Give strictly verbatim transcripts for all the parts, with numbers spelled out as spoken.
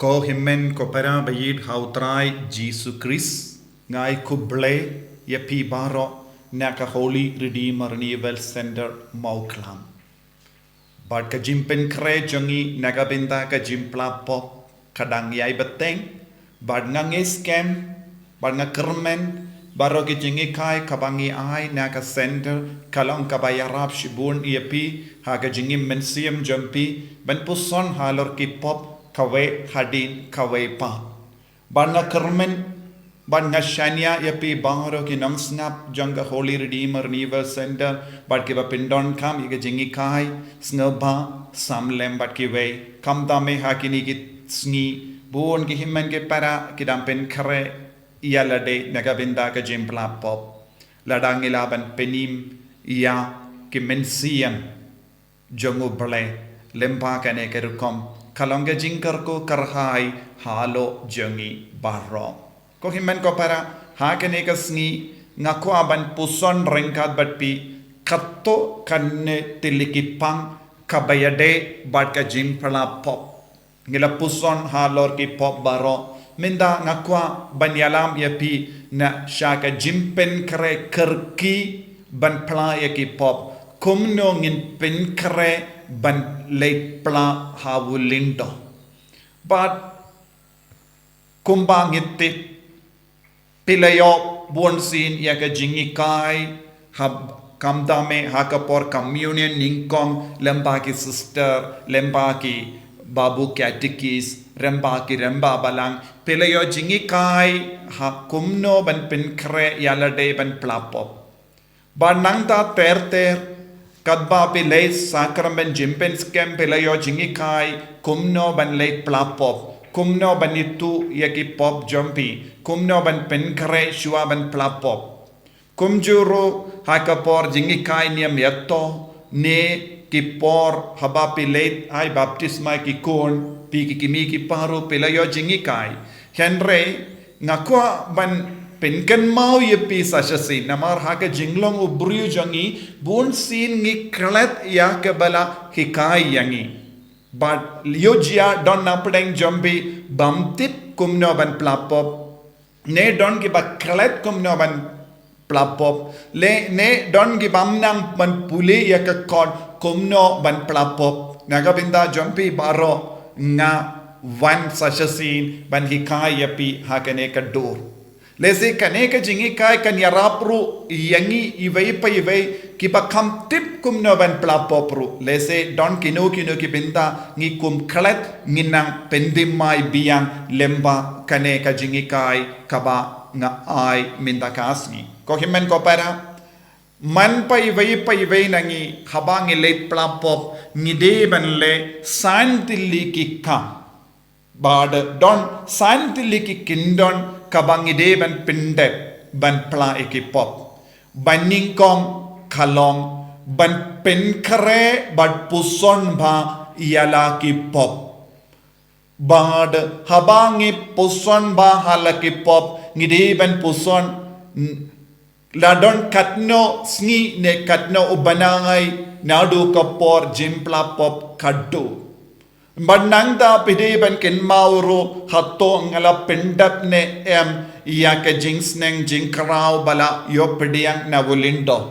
Ko hynmen ko para ba ïeit ha u Trai Jisu Khrist, nga ai khublei ïa phi baroh na ka Holy Redeemer Renewal Center Mawklam. Bad ka jingpynkhreh jong ngi na ka bynta ka jingpla pop ka dang ïai bteng, bad nga ngeit skhem, bad nga kyrmen baroh ki jinghikai kaba ngi ai na ka center ka long kaba ïarap shibun ïa phi ha ka jingim mynsiem jong phi ban puson halor ki pop kawei hadien kawei pat. Bad nga kyrmen, bad nga shaniah ïa phi baroh ki nongsngap jong ka Holy Redeemer Renewal Center, bad kiba pyndonkam ïa ka jinghikai, sngewbha sam lem bad kiwei. Khamtam eh ha kine ki sngi, bun ki hynmen ki para ki dang pynkhreh ïa lade na ka bynta ka jingpla pop. Lada ngi lah ban pynim ïa ki mynsiem jong U Blei lyngba kane ka rukom, ka long ka jingkyrkhu kyrhai halor jong ngi baroh. Ko hynmen ko para, ha kane ka sngi nga kwah ban puson ryngkat bad phi katto katne tylli ki pang kaba ïadei bad ka jingpla pop. Ngi la puson halor ki pop baroh, mynta nga kwah ban ïalam ïa phi na sha ka jingpynkhreh kyrkieh ban pla ïa ki pop. Kumno ngin pynkhreh ban leit pla ha u lyngdoh? Bad kumba ngi tip, phi la ïoh bunsien ïa ka jinghikai, ha, khamtam eh ha ka por communion nyngkong, lyngba ki sister, lyngba ki babu katekis, lyngba ki lyngba balang. Phi la ïoh jinghikai ha kumno ban pynkhreh ïa lade ban pla pop. Bad nangta ter ter, katba phi leit sakramen jingpynskhem phi la ïoh jinghikai kumno ban leit pla pop, kumno ban ithuh ïa ki pop jong phi, kumno ban pynkhreh shuwa ban pla pop. Kumjuh ruh ha ka por jinghikai niam ïathoh, ne ki por haba phi leit ai baptisma ki khun, phi ki kmie ki para ruh phi la ïoh jinghikai. Hynrei nga kwah ban pynkynmaw ïa phi sa shisien, namar ha ka jinglong u briew jong ngi, bunsien ngi klet ïa kaba la hikai ïa ngi. Bad ïoh jia don na pdeng jong phi bym tip kumno ban pla pop, ne don kiba klet kumno ban pla pop, lane don ki bym nang ban pule ïa ka kot kumno ban pla pop. Na ka bynta jong phi baroh nga wan sa shisien ban hikai ïa phi ha kane ka dur. Lehse kane ka jinghikai kan ïarap ruh ïa ngi iwei pa iwei kiba kham tip kumno ban pla pop ruh. Lehse don kino kino ki bynta ngi kum klet ngi nang pyndem mai biang lyngba kane ka jinghikai kaba nga ai mynta ka sngi. Ko hynmen ko para, man pa iwei pa iwei na ngi haba ngi leit pla pop ngi dei ban leh san tylli ki kam. Bad don san tylli ki kyndon kaba ngi dei ban pyndep ban pla ïa ki pop. Ba nyngkong ka long ban pynkhreh bad puson bha ïa la ki pop. Bad haba ngi puson bha ha la ki pop, ngi dei ban puson, n-, la don katno sngi ne katno u bnai naduh ka por jingpla pop ka dei. Bad nangta phi dei ban kynmaw ruh hato nga la pyndep ne em ïa ka jingsneng jingkhraw ba la ïoh pdiang na u lyngdoh.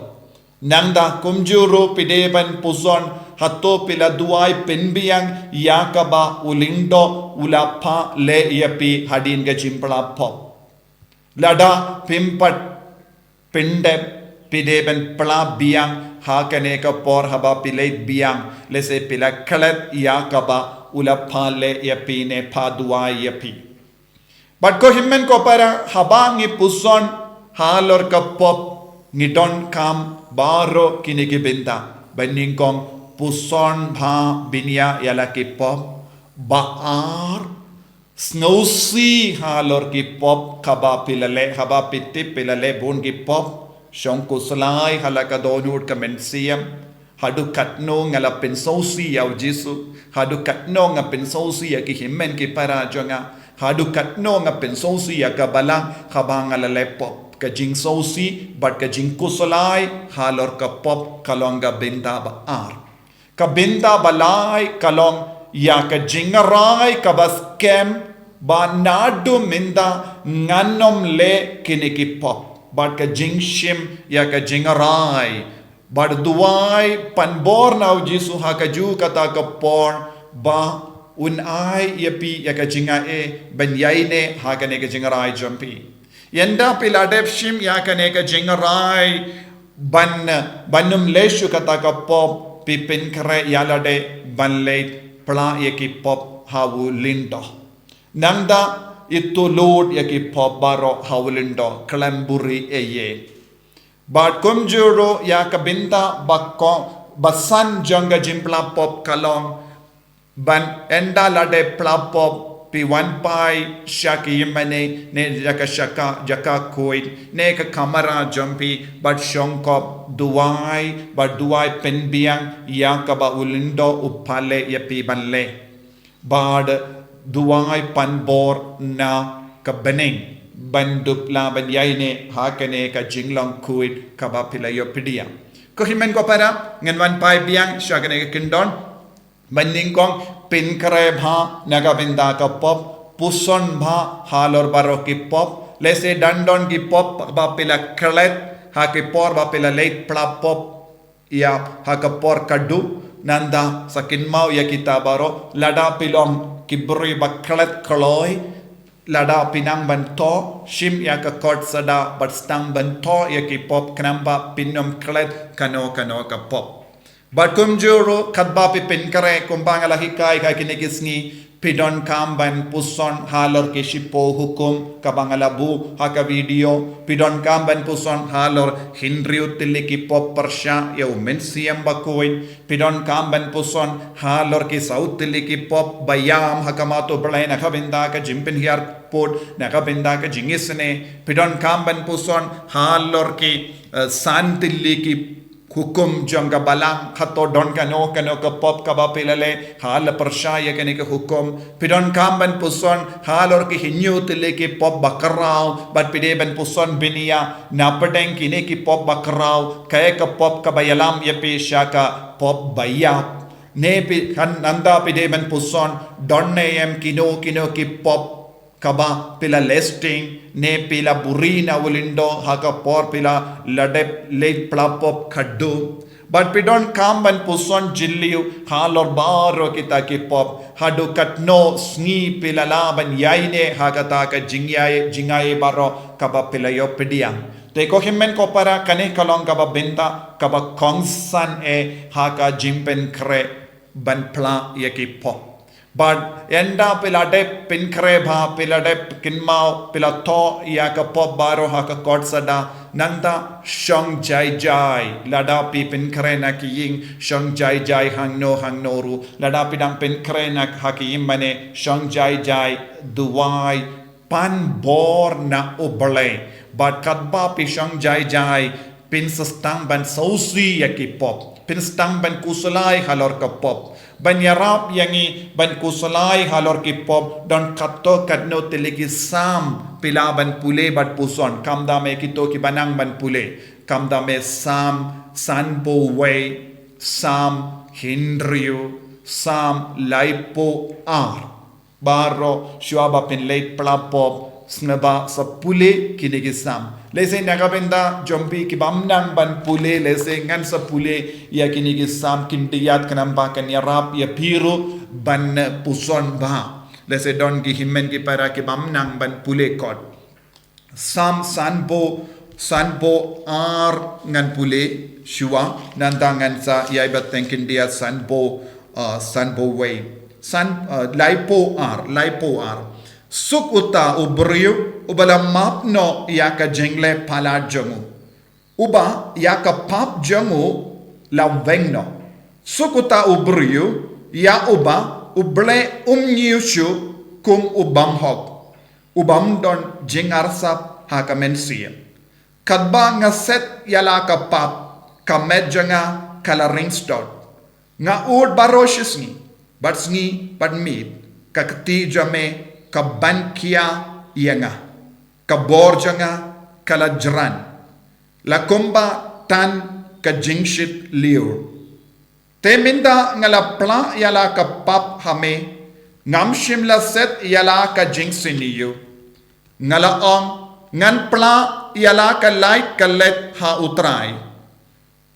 Nangta kumjuh ruh phi dei ban puson hato phi la duwai pynbiang ïa kaba u lyngdoh u la phah leh ïa phi hadien ka jingpla pop. Lada phim pat pyndep phi dei ban pla biang ha kane ka por haba phi leit biang, lehse phi la klet ïa kaba u la phah leh ïa phi ne phah duwai ïa phi. Bad ko hynmen ko para, haba ngi puson halor ka pop ngi donkam baroh kine ki bynta. Ba nyngkong puson bha bniah ïa la ki pop. Ba ar sngewsih halor ki pop kaba phi la leh, haba phi tip phi la leh bun ki pop. Shong khuslai ha la ka dohnud ka mynsiem. Haduh katno nga la pynsngewsih ïa u Jisu, haduh katno nga pynsngewsih ïa ki hynmen ki para jong nga, haduh katno nga pynsngewsih ïa ka balang haba nga la leh pop. Ka jingsngewsih bad ka jingkhuslai halor ka pop ka long ka bynta ba ar. Ka bynta ba lai ka long ïa ka jingrai kaba skhem, ba naduh mynta ngan ym leh kine ki pop. Bad ka jingshim ïa ka jingrai, bad duwai pan bor na u Jisu ha kajuh kata ka por, ba un ai ïa phi ïa ka jingaiei ban ïaineh ha kane ka jingrai jong phi. Ynda phi la dep shim ïa kane ka jingrai ban, ban ym leh shuh kata ka pop, phi pynkhreh ïa lade ban leit phla ïa ki pop ha u lyngdoh. Nangta ithuh lut ïa ki pop baroh ha u lyngdoh, khlem buhrieh ei ei. Bad kumjuh ruh ïa ka bynta ba kong, ba san jong ka jingphla pop ka long, ban ynda la dep phla pop, phi wan phai sha ki ïingmane ne jaka shaka, jaka khuid ne ka kamra jong phi, bad shongkop duwai, bad duwai pynbiang ïa kaba u lyngdoh u phah leh ïa phi ban leh. Bad duwai pan bor na ka bneng ban dup lah ban ïaineh ha kane ka jinglong khuid kaba phi la ïoh pdiang. Ko hynmen ko para, ngan wan phai biang sha kane ka kyndon. Mynnyngkong, pynkhreh bha na ka bynta ka pop, puson bha halor baroh ki pop, lehse don don ki pop ba phi la klet ha ki por ba phi la leit phla pop ïa ha ka por khatduh. Nangta sa kynmaw ïa kita baroh, lada phi long ki briew ba klet kloi, lada phi nang ban thoh, shim ïa ka kot sada bad sdang ban thoh ïa ki pop khnang ba phin ym klet kano kano ka pop. Bad kumjuh ruh katba phi pynkhreh, kumba nga la hikai ha kine ki sngi, phi donkam ban puson halor ki shiphew hukum kaba nga la buh ha ka video. Phi donkam ban puson halor hynriew tylli ki pop pyrshah ïa u Mynsiem Bakhuid. Phi donkam ban puson halor ki saw tylli ki pop ba ïam ha khmat U Blei na ka bynta ka jingpynhiar pud, na ka bynta ka jingisynei. Phi donkam ban puson halor ki, eh, san tylli ki hukum jong ka Balang, hato don kano kano ka pop kaba phi la leh ha la pyrshah ïa kane ka hukum. Phi donkam ban puson halor ki hynñiew tylli ki pop ba khraw, bad phi dei ban puson bniah napdeng kine ki pop ba khraw, kaei ka pop kaba ïalam ïa phi sha ka pop ba ïap. Ne phi, kan nangta phi dei ban puson don ne em kino kino ki pop kaba phi la leh sting, ne phi la buhrieh na u lyngdoh ha ka por phi la dep leit phla pop khatduh. Bad phi donkam ban puson jylliew halor baroh kita ki pop, haduh katno sngi phi la lah ban ïaineh ha kata ka jingïaineh, jingaiei baroh kaba phi la ïoh pdiang. Te ko hynmen ko para, kane ka long kaba bynta kaba kongsan eh ha ka jingpynkhreh ban phla ïa ki pop. Bad ynda phi la dep pynkhreh bha, phi la dep kynmaw, phi la thoh ïa ka pop baroh ha ka kot sada, nangta shong jai jai. Lada phi pynkhreh na ki ïing, shong jai jai hangno hangno ruh. Lada phi dang pynkhreh na ha ki ïingmane, shong jai jai, duwai, pan bor na U Blei. Bad katba phi shong jai jai, phin sa sdang ban sngewsih ïa ki pop, phin sdang ban khuslai halor ka pop. Ban ïarap ïa ngi ban khuslai halor ki pop, don katto katno tylli ki Salm phi lah ban pule bad puson, khamtam eh kito kiba nang ban pule, khamtam eh Salm sanphew wei, Salm hynriew, Salm laiphew ar. Baroh shuwa ba phin leit phla pop, sngewbha sa pule kine ki Salm. Lehse na ka bynta jong phi kibym nang ban pule, lehse ngan sa pule ïa kine ki Salm khyndiat khnang ba kan ïarap ïa phi ruh ban puson bha. Lehse don ki hynmen ki para kibym nang ban pule kot. Salm sanphew, sanphew ar ngan pule shuwa, nangta ngan sa ïai bteng khyndiat sanphew, uh, sanphew wei. San, uh, laiphew ar, laiphew ar. Suk uta u briew uba la map noh ïa ka jingleh palat jong u, uba ïa ka pap jong u la weng noh. Suk uta u briew ïa uba U Blei um ñiew shuh kum u bymhok, u bym don jynjar sap ha ka mynsiem. Katba nga set ïa la ka pap, ka met jong nga ka la ring sdot. Nga ud baroh shi sngi, bad sngi bad miet, ka kti jong me ka ban khia ïa nga, ka bor jong nga ka la jrang, la kumba tan ka jingshit lyiur. Te mynta nga la pla ïa la ka pap ha me, ngam shym la set ïa la ka jingsniew. Nga la ong, ngan pla ïa la ka lait ka let ha U Trai.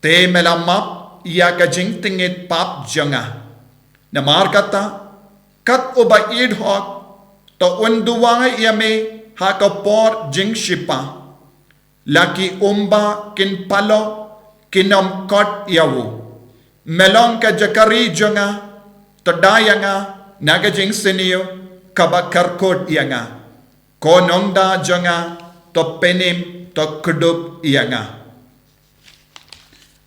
Te me la map ïa ka jingtngit pap jong nga. Namar kata, kat uba ïeit hok, to un duwai ïa me ha ka por jingshipa. La ki umba kin palo, kin ym kot ïa u. Me long ka jakari jong nga, to da ïa nga na ka jingsniew kaba kyrkut ïa nga. Ko nongda jong nga, to pynim, to kdup ïa nga.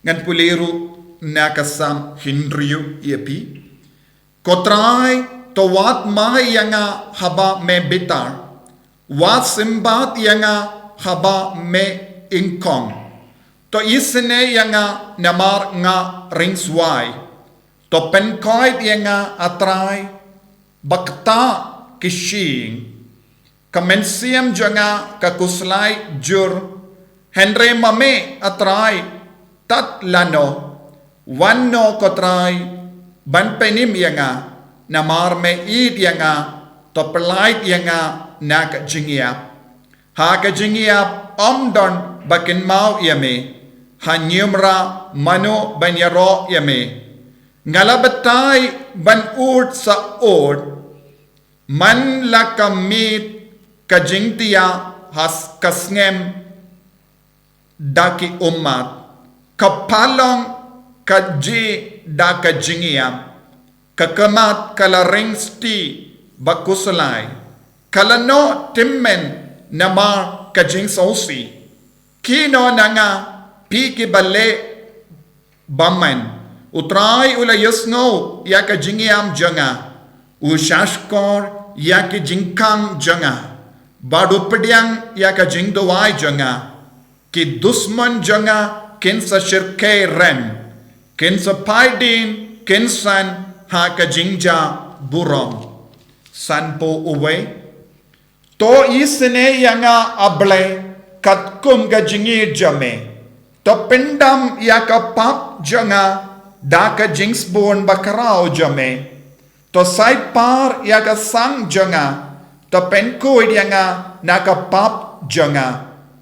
Ngan pule ruh na ka Salm hynriew ïa phi. Ko Trai, to wad mai ïa nga haba me bitar. Wad symbat ïa nga haba me nyngkong. To isynei ïa nga namar nga ringswai. To pynkoit ïa nga, A Trai, ba kata ki shyieng. Ka mynsiem jong nga ka khuslai jur, hynrei ma me, A Trai, tad lano. Wan noh, ko Trai, ban pynim ïa nga, namar me ïeit ïa nga, to pyllait ïa nga na ka jingïap. Ha ka jingïap ym don ba kynmaw ïa me, ha niumra mano ban ïaroh ïa me. Nga la batai ban ud sa ud, man la ka miet ka jingtia ha ka sngem da ki ummat, ka palong ka jia da ka jingïap, ka khmat ka la ring stie ba khuslai, ka la noh tymmen namar ka jingsngewsih. Khie noh na nga, phi kiba leh bymman. U Trai u la ïohsngew ïa ka jingïam jong nga, u shahshkor ïa ki jingkhang jong nga, bad u pdiang ïa ka jingduwai jong nga. Ki dusmon jong nga kin sa shyrkhei rem, kin sa phai dien, kin san ha ka jingja burom. Sanphew wei. To isynei ïa nga, A Blei, katkum ka jingïeit jong me. To pyndam ïa ka pap jong nga da ka jingsbun bakhraw jong me. To said par ïa ka sang jong nga, to pynkhuid ïa nga na ka pap jong nga.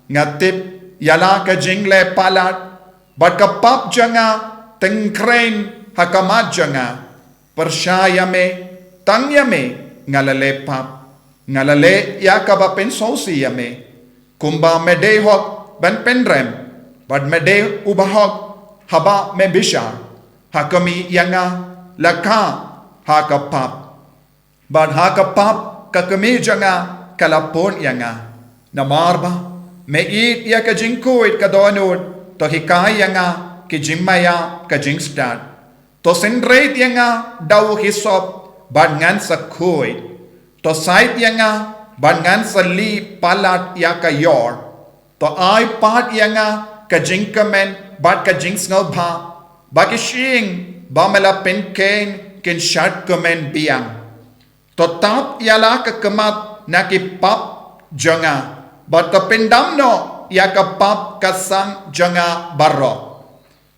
Nga tip ïa la ka jingleh palat, bad ka pap jong nga tyngkrein ha khmat jong nga. Pyrshah ïa me, tang ïa me nga la leh pap. Nga la leh ïa kaba pynsngewsih ïa me. Kumba me dei hok ban pynrem, bad me dei uba hok haba me bishar, ha khmih ïa nga la kha ha ka pap, bad ha ka pap ka khmih jong nga ka la pun ïa nga. Namar ba me ïeit ïa ka jingkhuid ka dohnud, to hikai ïa nga ki jingmaïa ka jingstad. To synreit ïa nga da u hisop, bad ngan sa khuid. To said ïa nga, bad ngan sa lih palat ïa ka ïor. To ai pat ïa nga ka jingkmen bad ka jingsngewbha, ba ki shyieng ba me la pynkheiñ kin shad kmen biang. To tap ïa la ka khmat na ki pap jong nga, bad to pyndam noh ïa ka pap ka sang jong nga baroh.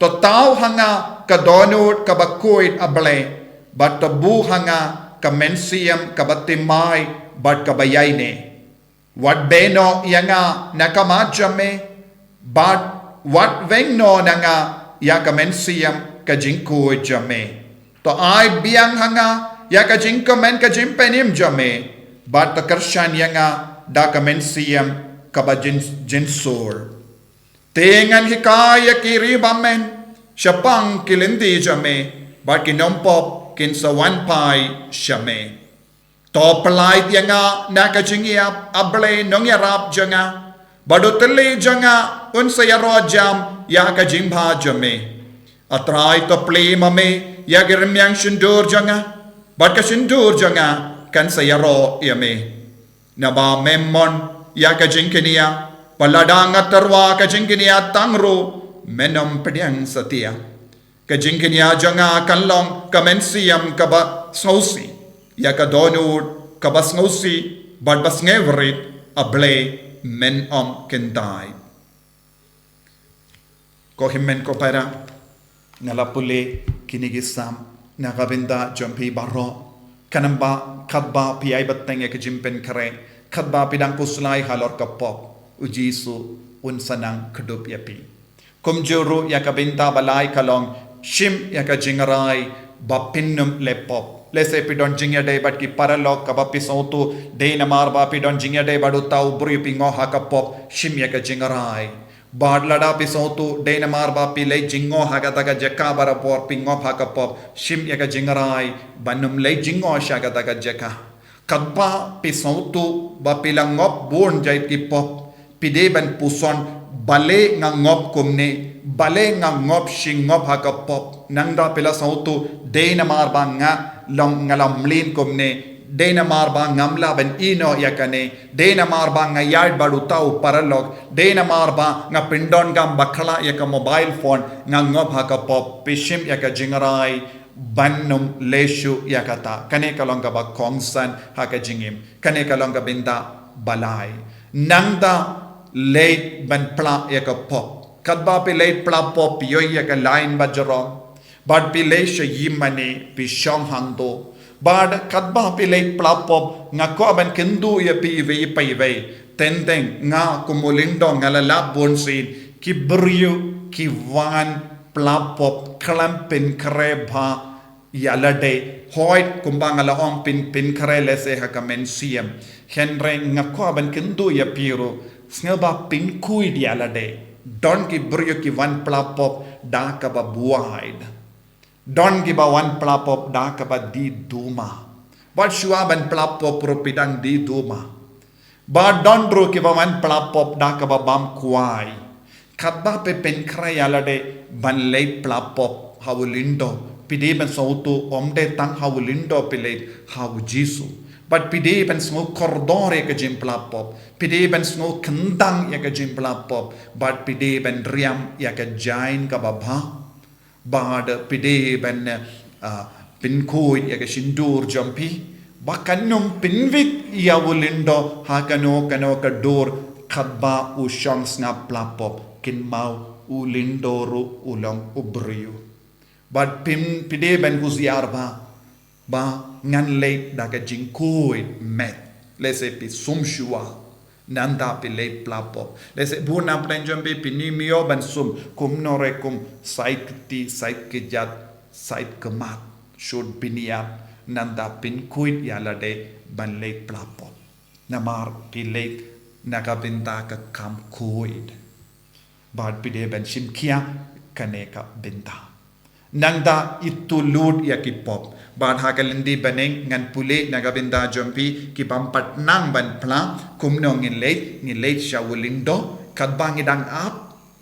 To thaw ha nga ka dohnud kaba khuid, A Blei, bad to buh ha nga ka mynsiem kaba thymmai bad kaba ïaineh. Wat beh noh ïa nga na ka khmat jong me, bad wat weng noh na nga ïa ka mynsiem ka jingkhuid jong me. To ai biang ha nga ïa ka jingkmen ka jingpynim jong me, bad to kyrshan ïa nga da ka mynsiem kaba jin, jingsur. Te ngan hikai ïa ki ri bymmen shaphang ki lynti jong me, bad ki nongpop kin sa wan phai sha me. To pyllait ïa nga na ka jingïap, A Blei nongïarap jong nga, bad u tylli jong nga un sa ïaroh jam ïa ka jingbha jong me. A Trai, to plie ma me ïa ki rmiang shyntur jong nga, bad ka shyntur jong nga kan sa ïaroh ïa me. Naba mem mon ïa ka jingkñia, bad lada nga tyrwa ka jingkñia tang ruh, men ym pdiang satia. Ka jingkñia jong nga kan long ka mynsiem kaba sngewsih ïa ka dohnud kaba sngewsih bad ba sngewrit, A Blei, men ym kyntait. Ko hynmen ko para, nga la pule Kine ki Salm na ka bynta jong phi baroh. Khnang ba katba phi ai bteng ïa ka jingpynkhreh, katba phi dang khuslai halor ka pop, U Jisu un sa nang kdup ïa phi. Kumjuh ruh ïa ka bynta ba lai ka long, shim ïa ka jingrai ba phin ym leh pop. Lehse phi don jingïadei bad ki paralok kaba phi sngewthuh, dei namar ba phi don jingïadei bad uta u briew phi ngop ha ka pop, shim ïa ka jingrai. Bad lada phi sngewthuh, dei namar ba phi leit jingngop ha kata ka jaka barabor phi ngop ha ka pop, shim ïa ka jingrai ban ym leit jingngop sha kata ka jaka. Katba phi sngewthuh ba phi la ngop bun jait ki pop, phi dei ban puson, balei nga ngop kumne, balei nga ngop shi ngop ha ka pop. Nangta phi la sngewthuh, dei namar ba nga long, nga la mlien kumne, dei namar ba ngam lah ban ïehnoh ïa kane, dei namar ba nga ïaid bad uta u paralok, dei namar ba nga pyndonkam bakla ïa ka mobile phone, nga ngop ha ka pop. Phi shim ïa ka jingrai ban ym leh shuh ïa kata. Kane ka long kaba kongsan ha ka jingim. Kane ka long ka bynta ba lai. Nangta leit ban pla ïa ka pop. Katba phi leit pla pop, phi ïoh ïa ka lain bajrong. Bad phi leit sha ïingmane, phi shong hangto. Bad katba phi leit pla pop, nga kwah ban kyntu ïa phi iwei pa iwei. Teng teng nga kum u lyngdoh nga la lap bunsien, ki briew ki wan pla pop khlem pynkhreh bha ïa lade. Hooid, kumba nga la ong, phin pynkhreh lehse ha ka mynsiem. Hynrei nga kwah ban kyntu ïa phi ruh, sngewbha pynkhuid ïa lade. Don ki briew ki wan pla pop da kaba buaid. Don kiba wan pla pop da kaba dih duma. Bad shuwa ban pla pop ruh phi dang dih duma. Bad don ruh kiba wan pla pop da kaba bam kwai. Katba phi pynkhreh ïa lade ban leit pla pop ha u lyngdoh, phi dei ban sngewthuh, ym dei tang ha u lyngdoh phi leit, ha U Jisu. Bad phi dei ban sngew kordor ïa ka jingpla pop. Phi dei ban sngew kyndang ïa ka jingpla pop. Bad phi dei ban riam ïa ka jain kaba bha. Bad phi dei ban, ah, pynkhuid ïa ka shyntur jong phi ba kan ym pynwit ïa u lyngdoh ha kano kano ka dur. Katba u shong sngap pla pop, kynmaw, u lyngdoh ruh u long u briew. Bad phin, phi dei ban husiar ba ba ngan leit da ka jingkhuid met. Lehse phi sum shuwa, nangta phi leit pla pop. Lehse bun na pdeng jong phi, phin ym ïoh ban sum, kumno re kum, sait kti, sait kjat, sait khmat, shut bniat, nangta pynkhuid ïa lade ban leit pla pop. Namar phi leit na ka bynta ka kam khuid. Bad phi dei ban shim khia kane ka bynta. Nangta ïathuh lut ïa ki pop. Bad ha ka lynti bneng ngan pule na ka bynta jong phi, ki bym pat nang ban pla, kumno ngin leit, ngin leit sha u lyngdoh, katba ngi dang ap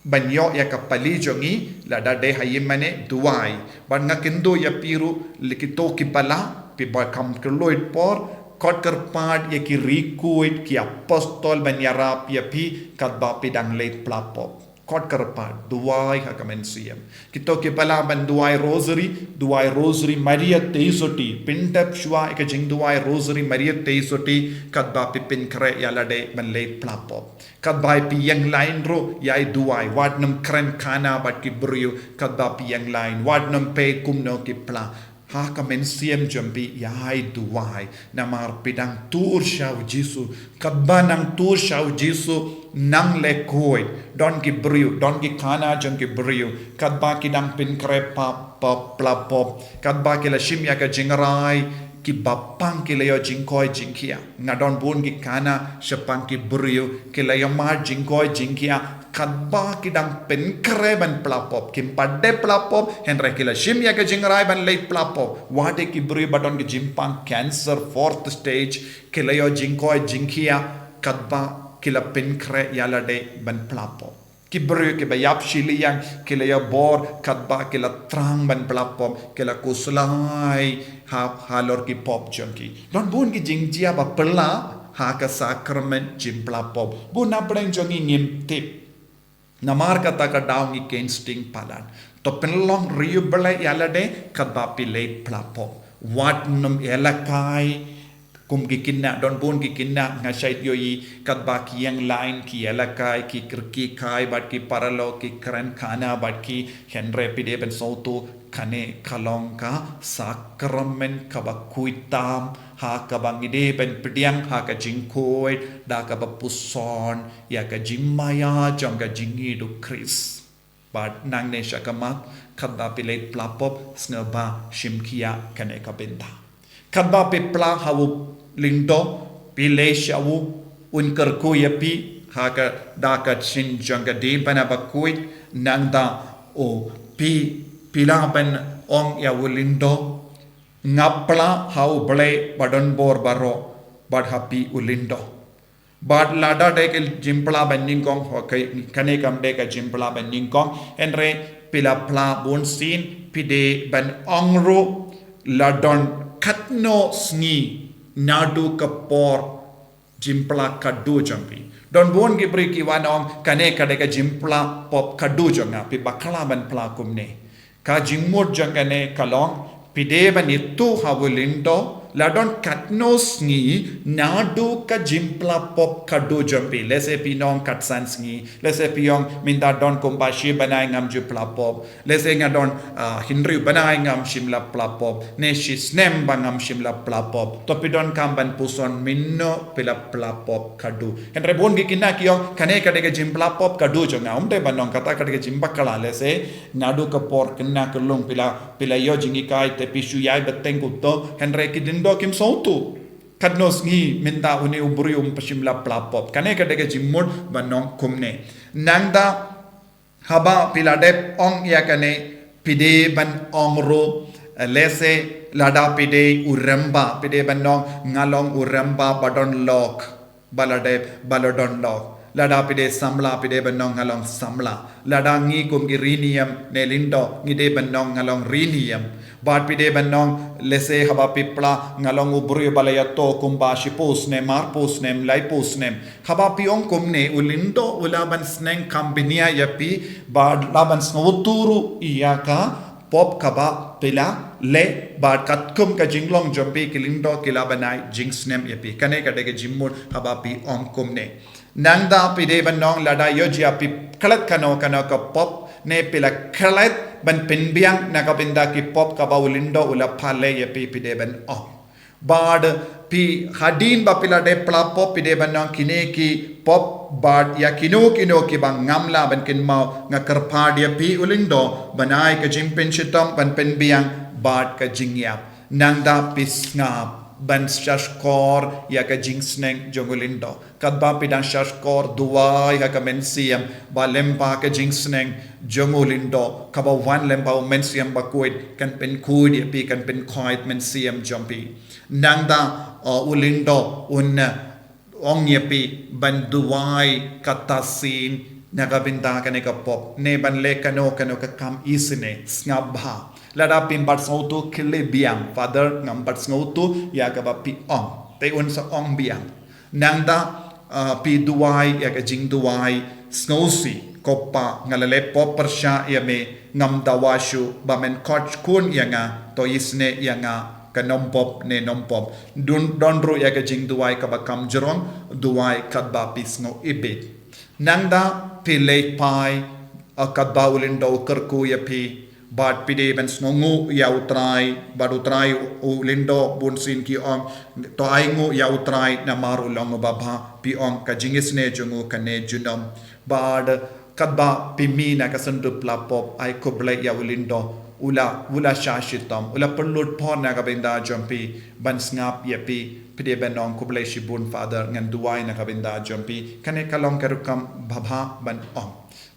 ban ïoh ïa ka pali jong ngi, lada dei ha ïingmane, duwai. Bad nga kyntu ïa phi ruh, lei kito kiba lah, phi ba kham kylluid por, khot kyrpad ïa ki riewkhuid, ki apostol ban ïarap ïa phi, katba phi dang leit pla pop. Khot kyrpad, duwai ha ka mynsiem. Kito kiba lah ban duwai rosary, duwai rosary Maria theisotti, pyntip shuwa ïa ka jingduwai rosary Maria theisotti, katba phi pynkhreh ïa lade ban leit pla pop. Katba phi ïeng lain ruh, ïai duwai, wat nym kren khana bad ki briew, katba phi ïeng lain, wat nym peit kumno ki pla. Ha ka mynsiem jong phi ïai duwai, namar phi dang tur sha u Jisu, katba nang tur sha u Jisu, nang leh khuid, don ki briew, don ki khana jong ki briew, katba ki dang pynkhreh pop, pop, pla pop, katba ki la shim ïa ka jingrai, kiba pang ki la ïoh jingkoit jingkhiah. Nga don bun ki khana shaphang ki briew, ki la ïoh mad jingkoit jingkhiah, katba ki dang pynkhreh ban pla pop. Kim pat dei pla pop, hynrei ki la shim ïa ka jingrai ban leit pla pop. Wat ïa ki briew ba don ki jingpang cancer fourth stage, ki la ïoh jingkoit jingkhiah, katba ki la pynkhreh ïa lade ban pla pop. Ki briew kiba ïap shiliang, ki la ïoh bor, katba ki la thrang ban pla pop, ki la khuslai ha, halor ki pop jong ki. Don bun ki jingjia ba phylla ha ka sakramen jingpla pop. Bun na pdeng jong ngi ngim tip. Namar kata ka daw ngi kheiñ sting palat. To pynlong riewblei ïa lade katba phi leit pla pop. Wat nym ïalehkai Kum ki khynnah, don bun ki khynnah, nga shait ïohi katba ki ïeng line, ki ïalehkai, ki kyrkieh kai bad ki paralok, ki kren khana bad ki, hynrei phi dei ban sngewthuh, kane ka long ka sakramen kaba khuid tam, ha kaba ngi dei ban pdiang ha ka jingkhuid da kaba puson ïa ka jingmaïa jong ka jingïeit u Khrist. Bad nangne sha khmat, katba phi leit pla pop, sngewbha shim khia kane ka bynta. Katba phi pla ha u lyngdoh, phi leit sha u, un kyrkhu ïa phi ha ka, da ka shin jong ka diengphna bakhuid, nangta u, phi, phi lah ban ong ïa u lyngdoh, nga pla ha U Blei ba don bor baroh, bad ha phi u lyngdoh. Bad lada dei ka jingpla ba nyngkong, ho, ka, kane kam dei ka jingpla ba nyngkong, hynrei phi la pla bunsien, phi dei ban ong ruh, la don katno sngi naduh ka por jingpla khadduh jong phi. Don bun ki briew ki wan ong, kane ka dei ka jingpla pop khadduh jong nga, phi bakla ban pla kumne. Ka jingmut jong kane ka long, phi dei ban ïathuh ha u lyngdoh, la don katno sngi naduh ka jingpla pop khadduh jong phi. Lehse phi ong khatsan sngi, lehse phi ong mynta don kumba shi bnai ngam ju pla pop. Lehse nga don, ah, hynriew bnai ngam shym la pla pop, ne shi snem ba ngam shym la pla pop. To phi donkam ban puson mynno phi la pla pop khadduh. Hynrei bun ki khynnah ki ong, kane ka dei ka jingpla pop khadduh jong nga. Ym dei ban ong kata, ka dei ka jingbakla, lehse naduh ka por khynnah ka lung phi la, phi la ïoh jinghikai, te phi shu ïai bteng kumto, hynrei ki lyngdoh kim sngewthuh katno sngi mynta une u briew um shym la pla pop. Kane ka dei ka jingmut ban ong kumne. Nangta haba phi la dep ong ïa kane, phi dei ban ong ruh, eh, lehse lada phi dei u rymba, phi dei ban ong, nga long u rymba ba don lok, ba la dep, ba la don lok. Lada phi dei samla, phi dei ban ong, nga long samla. Lada ngi kum ki riewniam ne lyngdoh, ngi dei ban ong, nga long riewniam. Bad phi dei ban ong, lehse haba phi pla, nga long u briew ba la ïathuh kumba shiphew snem, arphew snem, laiphew snem. Haba phi ong kumne, u lyngdoh u lah ban sneng kham bniah ïa phi, bad lah ban sngewthuh ruh ïa ka pop kaba phi la leh, bad katkum ka jinglong jong phi, ki lyngdoh ki lah ban ai jingsnem ïa phi. Kane ka dei ka jingmut haba phi ong kumne. Nangta phi dei ban ong, lada ïoh jia phi klet kano kano ka pop, ne phi la klet ban pynbiang na ka bynta ki pop kaba u lyngdoh u la pha leh ïa phi, phi dei ban ong. Bad phi, hadien ba phi la dep pla pop, phi dei ban ong, kine ki pop bad ïa kino kino kiba ngam lah ban kynmaw, nga kyrpad ïa phi u lyngdoh ban ai ka jingpynshitom, ban pynbiang bad ka jingïap. Nangta phi sngap ban shahshkor ïa ka jingsneng jong u lyngdoh. Katba phi dang shahshkor, duwai ha ka mynsiem ba lyngba ka jingsneng jong u lyngdoh kaba wan lyngba u Mynsiem Bakhuid, kan pynkhuid ïa phi, kan pynkhuid mynsiem jong phi. Nangta, uh, u lyngdoh un, uh, ong ïa phi ban duwai kata sien na ka bynta kane ka pop, ne ban leh kano kano ka kam isynei, sngap bha. Lada phim pat sngewthuh, khie leit biang, Father, ngam pat sngewthuh ïa kaba phi ong. Te un sa ong biang. Nangta, ah, phi duwai ïa ka jingduwai sngewsih, Ko Pa, nga la leh pop pyrshah ïa me, ngam dawa shuh ba men khot khun ïa nga, to isynei ïa nga, ka nym pop ne nym pop. Don, don ruh ïa ka jingduwai kaba kham jrong, duwai katba phi sngew ibit. Nangta phi leit phai, ah, katba u lyngdoh u kyrkhu ïa phi, bad phi dei ban sngewnguh ïa U Trai, bad U Trai, u lyngdoh bunsien ki ong, to ainguh ïa U Trai namar u long uba bha, phi ong ka jingisynei jong u kane junom. Bad katba phi mih na ka synduh pla pop, ai khublei ïa u lyngdoh, u la, u la shah shitom, u la pynlut por na ka bynta jong phi, ban sngap ïa phi, phi dei ban ong, khublei shibun Father, ngan duwai na ka bynta jong phi. Kane ka long ka rukom babha ban ong.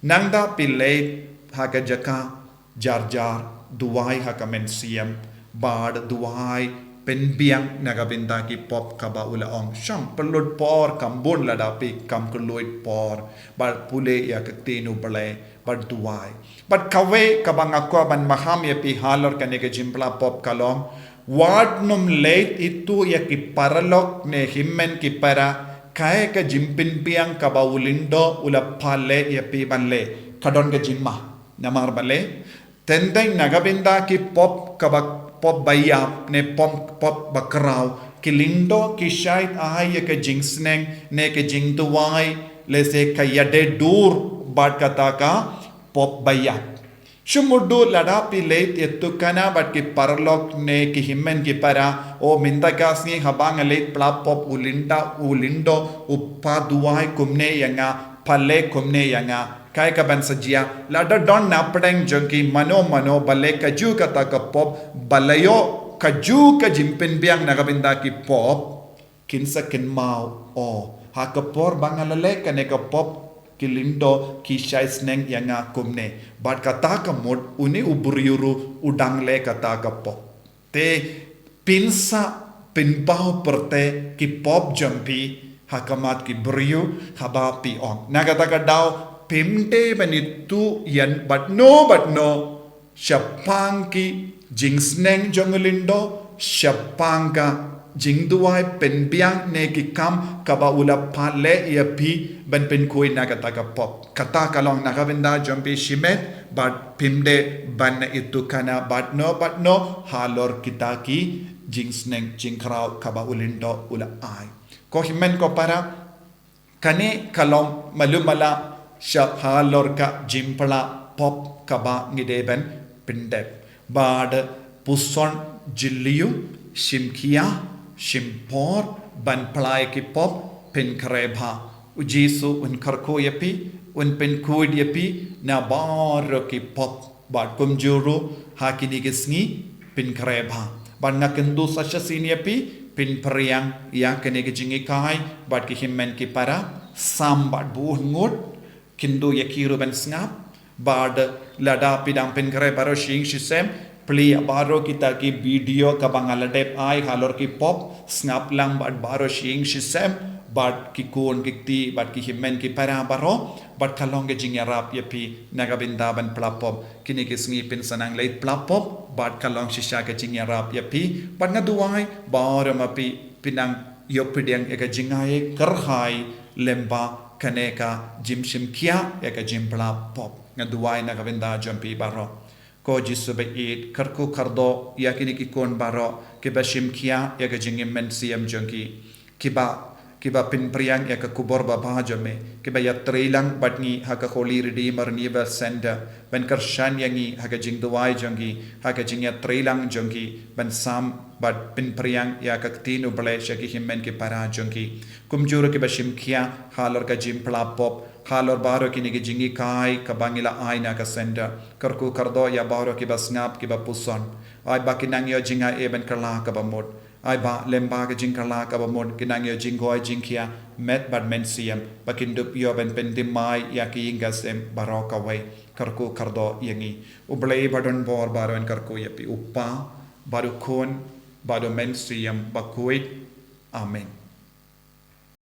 Nangta phi leit ha ka jaka jar jar, duwai ha ka mynsiem, bad duwai pynbiang na ka bynta ki pop kaba u la ong. Shong, pynlut por kham bun lada phi kham kylluid por, bad pule ïa ka ktien U Blei, bad duwai. Bad kawei kaba nga kwah ban maham ïa phi halor kane ka jingpla pop ka long, wat nym leit ithuh ïa ki paralok ne hynmen ki para, kaei ka jingpynbiang kaba u lyngdoh u la pha leh ïa phi ban leh. Ka don ka jingma namar balei? Teng teng na ka bynta ki pop kaba, pop ba ïap ne pop, pop ba khraw, Ki lyngdoh ki shait ai ïa ka jingsneng ne ka jingduwai, lehse ka ïadei dur bad kata ka pop ba ïap. Shu mutdur lada phi leit ïatukana bad ki paralok ne ki hynmen ki para, o mynta ka sngi haba nga leit pla pop u lynda, u lyngdoh u phah duwai kumne ïa nga, phah leh kumne ïa nga. Kaei kaban sa jia, lada don na pdeng jong ki mano mano ba leh kajuh kata ka pop, ba la ïoh kajuh ka jingpynbiang na ka bynta ki pop, kin sa kynmaw, o, ha ka por ba nga la leh kane ka pop, ki lyngdoh ki shait sneng ïa nga kumne. Bad kata ka mut une u briew ruh u dang leh kata ka pop. Te phin sa pynpaw pyrthei ki pop jong phi ha khmat ki briew haba phi ong. Na kata ka daw phim dei ban ïathuh ïa no bad no shaphang ki jingsneng jong u lyngdoh, shaphang ka jingduwai pynbiang ne ki kam kaba u la phah leh ïa phi ban pynkhuid na kata ka pop. Kata ka long na ka bynta jong phi shimet, bad phim dei ban ïatukana bad no bad no halor kita ki jingsneng jingkhraw kaba u lyngdoh u la ai. Ko hynmen ko para, kane ka long malu mala sha halor ka jingphla pop kaba ngi dei ban pyndep. Bad puson jylliew, shim khia, shim por ban phla ïa ki pop, pynkhreh bha. U Jisu un kyrkhu ïa phi, un pynkhuid ïa phi na baroh ki pop. Bad kumjuh ruh ha kine ki sngi pynkhreh bha. Bad nga kyntu sa shisien ïa phi, pynphriang ïa kine ki jinghikai bad ki hynmen ki para, sam bad bun ngut, kyntu ïa ki ruh ban sngap. Bad lada phi dang pynkhreh baroh shi ïing shi sem, plie ïa baroh kita ki video kaba nga la dep ai halor ki pop, sngap lang bad baroh shi ïing shi sem, bad ki khun ki kti bad ki hynmen ki para baroh, bad ka long ka jingïarap ïa phi na ka bynta ban phla pop. Kine ki sngi phin sa nang leit phla pop, bad ka long shisha ka jingïarap ïa phi. Bad nga duwai baroh ma phi phin nang ïoh pdiang ïa ka jingaiei kyrhai lyngba kane ka jingshim khia ïa ka jingphla pop. Nga duwai na ka bynta jong phi baroh. Ko Jisu ba ïeit, kyrkhu kyrdoh ïa kine ki khun baroh kiba shim khia ïa ka jingim mynsiem jong ki. Kiba, kiba pynphriang ïa ka khubor babha jong me, kiba ïatrei lang bad ngi ha ka Holy Redeemer Renewal Center ban kyrshan ïa ngi ha ka jingduwai jong ki, ha ka jingïatrei lang jong ki ban sam bad pynphriang ïa ka ktien U Blei sha ki hynmen ki para jong ki. Kumjuh ruh kiba shim khia halor ka jingphla pop, halor baroh kine ki jinghikai kaba ngi la ai na ka center. Kyrkhu kyrdoh ïa baroh kiba sngap kiba puson. Ai ba kin nang ïoh jingaiei ban kylla kaba mut. Ai ba lyngba ka jingkylla kaba mut kin nang ïoh jingkhoi jingkhia met bad mynsiem, ba kin dup ïoh ban pynthymmai ïa ki ïing ki sem baroh kawei. Kyrkhu kyrdoh ïa ngi. U Blei ba don bor baroh un kyrkhu ïa phi, U Kpa, bad U Khun, bad U Mynsiem Bakhuid. Amen.